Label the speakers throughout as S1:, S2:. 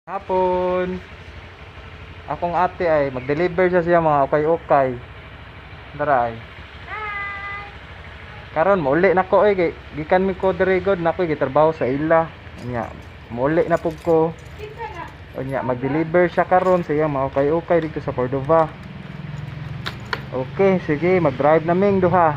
S1: Hapon. Akong ate ay mag-deliver siya siya mga ukay-ukay. Dara ay. Karon mauli na ko oy kay gikan mi ko diri god na ko gitrabaho sa ila. Nya mauli na pug ko. Unya mag-deliver siya karon sa iyang mga ukay-ukay dito sa Cordova. Okay, sige, mag-drive na ming duha.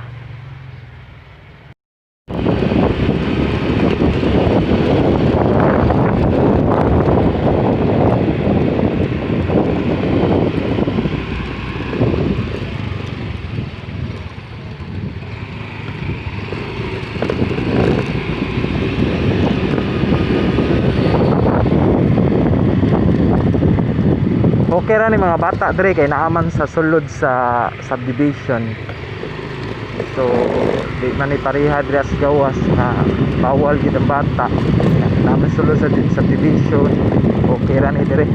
S1: Okay ra ni mga bata diri kay naaman sa sulod sa subdivision. So di man ni pareha diri sa gawas na bawal gid ang bata. Naaman sulod sa subdivision. Okay ra ni diri.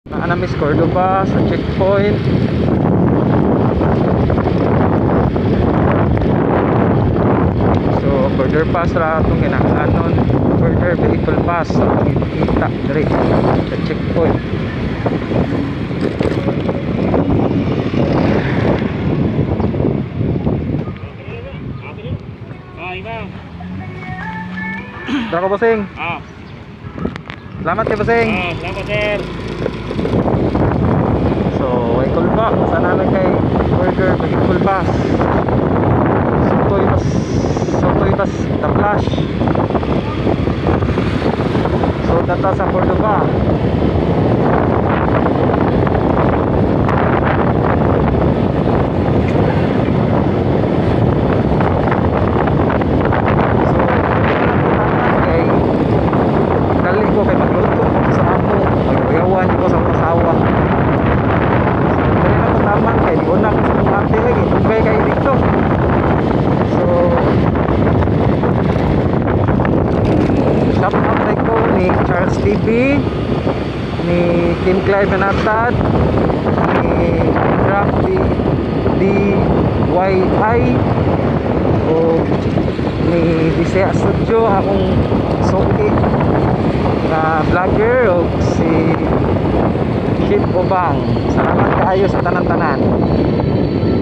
S1: Naa na Miss Cordova sa checkpoint. So border pass ra atong kinahanglanon, border vehicle pass atong ipakita diri sa checkpoint.
S2: Ah, iba.
S1: Dara ko, bossing.
S2: Ah,
S1: Salamat kay bossing.
S2: ah, salamat, sir.
S1: So, way kulba. Sana na kay border vehicle pass. Sutoy bas, sutoy bas the flash. So data sa Cordova. So, kay dali ko kay magluto sa amo, magyawan ko sa akong asawa. So, dali na ko taman kay di una ko sa akong ate lagi, tugay kay dito. So, shout out kay ko ni Charles TV, ni Kim Clive Manatad, ni Graf D DYI o ni Bisaya Studio, akong suki na vlogger, o si Chip Obang. Salamat kaayo sa tanan-tanan.